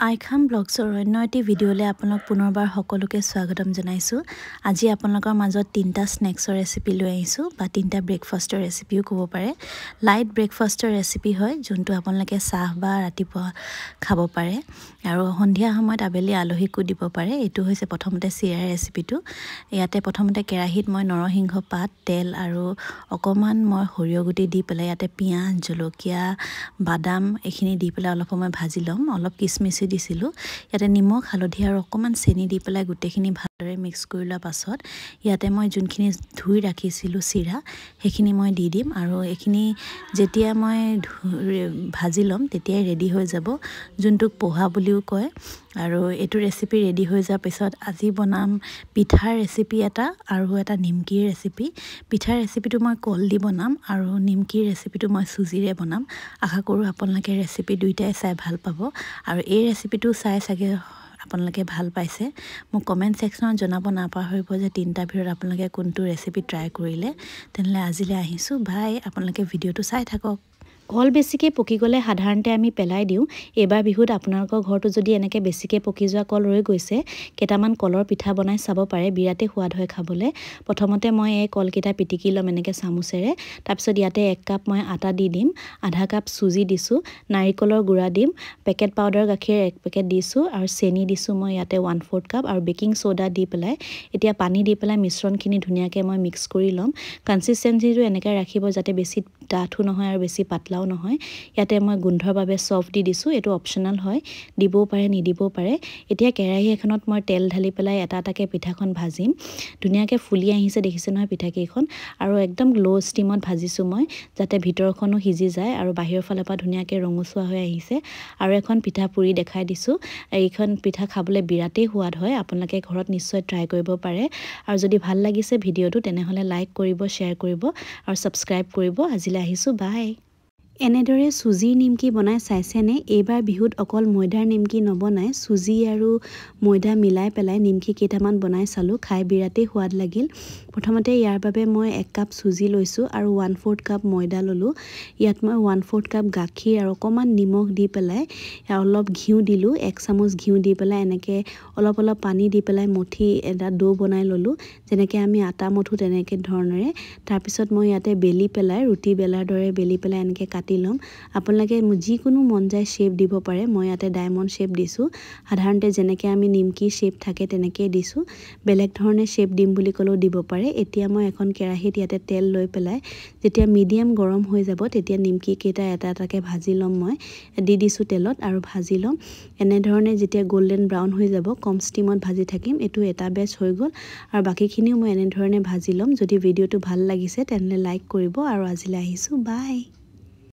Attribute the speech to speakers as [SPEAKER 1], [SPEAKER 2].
[SPEAKER 1] আইখাম ব্লগছৰ অন্য এটি ভিডিঅ'লৈ আপোনালোক পুনৰবাৰ সকলোকে স্বাগতম জনাইছোঁ। আজি আপোনালোকৰ মাজত তিনিটা স্নেক্সৰ ৰেচিপি লৈ আহিছোঁ বা তিনিটা ব্ৰেকফাষ্টৰ ৰেচিপিও ক'ব পাৰে। লাইট ব্ৰেকফাষ্টৰ ৰেচিপি হয়, যোনটো আপোনালোকে চাহ বা ৰাতিপুৱা খাব পাৰে আৰু সন্ধিয়া সময়ত আবেলি আলহীকো দিব পাৰে। এইটো হৈছে প্ৰথমতে চিৰাৰ ৰেচিপিটো। ইয়াতে প্ৰথমতে কেৰাহীত মই নৰসিংহ পাত, তেল আৰু অকণমান মই সৰিয়হ গুটি দি পেলাই ইয়াতে পিঁয়াজ, জলকীয়া, বাদাম এইখিনি দি পেলাই অলপ সময় ভাজি ল'ম। অলপ কিচমিচো দিছিলোঁ। ইয়াতে নিমখ, হালধি আৰু অকণমান চেনি দি পেলাই গোটেইখিনি ভালদৰে মিক্স কৰি লোৱাৰ পাছত ইয়াতে মই যোনখিনি ধুই ৰাখিছিলোঁ চিৰা, সেইখিনি মই দি দিম। আৰু এইখিনি যেতিয়া মই ভাজি ল'ম তেতিয়াই ৰেডি হৈ যাব, যোনটোক পোহা বুলিও কয়। আৰু এইটো ৰেচিপি ৰেডি হৈ যোৱাৰ পিছত আজি বনাম পিঠাৰ ৰেচিপি এটা আৰু এটা নিমকিৰ ৰেচিপি। পিঠাৰ ৰেচিপিটো মই কল দি বনাম আৰু নিমকিৰ ৰেচিপিটো মই চুজিৰে বনাম। আশা কৰোঁ আপোনালোকে ৰেচিপি দুইটাই চাই ভাল পাব আৰু এই ৰেচিপিটো চাই চাগে আপোনালোকে ভাল পাইছে। মোক কমেণ্ট ছেকশ্যনত জনাব নাপাহৰিব যে তিনিটাৰ ভিতৰত আপোনালোকে কোনটো ৰেচিপি ট্ৰাই কৰিলে। তেনেহ'লে আজিলৈ আহিছোঁ, বাই। আপোনালোকে ভিডিঅ'টো চাই থাকক। কল বেছিকৈ পকি গ'লে সাধাৰণতে আমি পেলাই দিওঁ। এইবাৰ বিহুত আপোনালোকৰ ঘৰতো যদি এনেকৈ বেছিকৈ পকি যোৱা কল ৰৈ গৈছে, কেইটামান কলৰ পিঠা বনাই চাব পাৰে, বিৰাটেই সোৱাদ হয় খাবলৈ। প্ৰথমতে মই এই কলকেইটা পিটিকি ল'ম এনেকৈ চামুচেৰে। তাৰপিছত ইয়াতে 1 কাপ মই আটা দি দিম, আধা কাপ চুজি দিছোঁ, নাৰিকলৰ গুড়া দিম, পেকেট পাউডাৰ গাখীৰ 1 পেকেট দিছোঁ আৰু চেনি দিছোঁ মই ইয়াতে 1/4 কাপ আৰু বেকিং চ'ডা দি পেলাই এতিয়া পানী দি পেলাই মিশ্ৰণখিনি ধুনীয়াকৈ মই মিক্স কৰি ল'ম। কনচিষ্টেঞ্চিটো এনেকৈ ৰাখিব যাতে বেছি ডাঠো নহয় আৰু বেছি পাতলাও নহয়। ইয়াতে মই গোন্ধৰ বাবে চফ দি দিছোঁ, এইটো অপশ্যনেল হয়, দিবও পাৰে নিদিবও পাৰে। এতিয়া কেৰাহী এখনত মই তেল ঢালি পেলাই এটা এটাকৈ পিঠাখন ভাজিম। ধুনীয়াকৈ ফুলি আহিছে, দেখিছে নহয় পিঠাকেইখন। আৰু একদম ল' ষ্টিমত ভাজিছোঁ মই, যাতে ভিতৰখনো সিজি যায় আৰু বাহিৰৰ ফালৰ পৰা ধুনীয়াকৈ ৰঙচুৱা হৈ আহিছে। আৰু এখন পিঠা পুৰি দেখাই দিছোঁ। এইখন পিঠা খাবলৈ বিৰাটেই সোৱাদ হয়, আপোনালোকে ঘৰত নিশ্চয় ট্ৰাই কৰিব পাৰে। আৰু যদি ভাল লাগিছে ভিডিঅ'টো তেনেহ'লে লাইক কৰিব, শ্বেয়াৰ কৰিব আৰু ছাবস্ক্ৰাইব কৰিব। আজিলৈ আহিছোঁ, বাই। এনেদৰে চুজিৰ নিমকি বনাই চাইছেনে? এইবাৰ বিহুত অকল ময়দাৰ নিমকি নবনাই চুজি আৰু ময়দা মিলাই পেলাই নিমকি কেইটামান বনাই চালোঁ, খাই বিৰাটেই সোৱাদ লাগিল। প্ৰথমতে ইয়াৰ বাবে মই 1 কাপ চুজি লৈছোঁ আৰু 1/4 কাপ ময়দা ল'লোঁ। ইয়াত মই 1/4 কাপ গাখীৰ আৰু অকণমান নিমখ দি পেলাই অলপ ঘিউ দিলোঁ, 1 চামুচ ঘিউ দি পেলাই এনেকৈ অলপ অলপ পানী দি পেলাই মঠি এটা দৌ বনাই ল'লোঁ, যেনেকৈ আমি আটা মঠোঁ তেনেকৈ ধৰণেৰে। তাৰপিছত মই ইয়াতে বেলি পেলাই ৰুটি বেলাৰ দৰে বেলি পেলাই এনেকৈ কাটি ল'ম। আপোনালোকে যিকোনো মন যায় শ্বেপ দিব পাৰে। মই ইয়াতে ডায়মণ্ড শ্বেপ দিছোঁ। সাধাৰণতে যেনেকৈ আমি নিমকি শ্বেপ থাকে তেনেকৈয়ে দিছোঁ, বেলেগ ধৰণে শ্বেপ দিম বুলি ক'লেও দিব পাৰে। এতিয়া মই এখন কেৰাহীত ইয়াতে তেল লৈ পেলাই যেতিয়া মিডিয়াম গৰম হৈ যাব তেতিয়া নিমকি কেইটা এটা এটাকৈ ভাজি ল'ম। মই দি দিছোঁ তেলত আৰু ভাজি ল'ম। এনেধৰণে যেতিয়া গল্ডেন ব্ৰাউন হৈ যাব কম ষ্টিমত ভাজি থাকিম। এইটো এটা বেচ হৈ গ'ল আৰু বাকীখিনিও মই এনেধৰণে ভাজি ল'ম। যদি ভিডিঅ'টো ভাল লাগিছে তেনেহ'লে লাইক কৰিব আৰু আজিলৈ আহিছোঁ, বাই।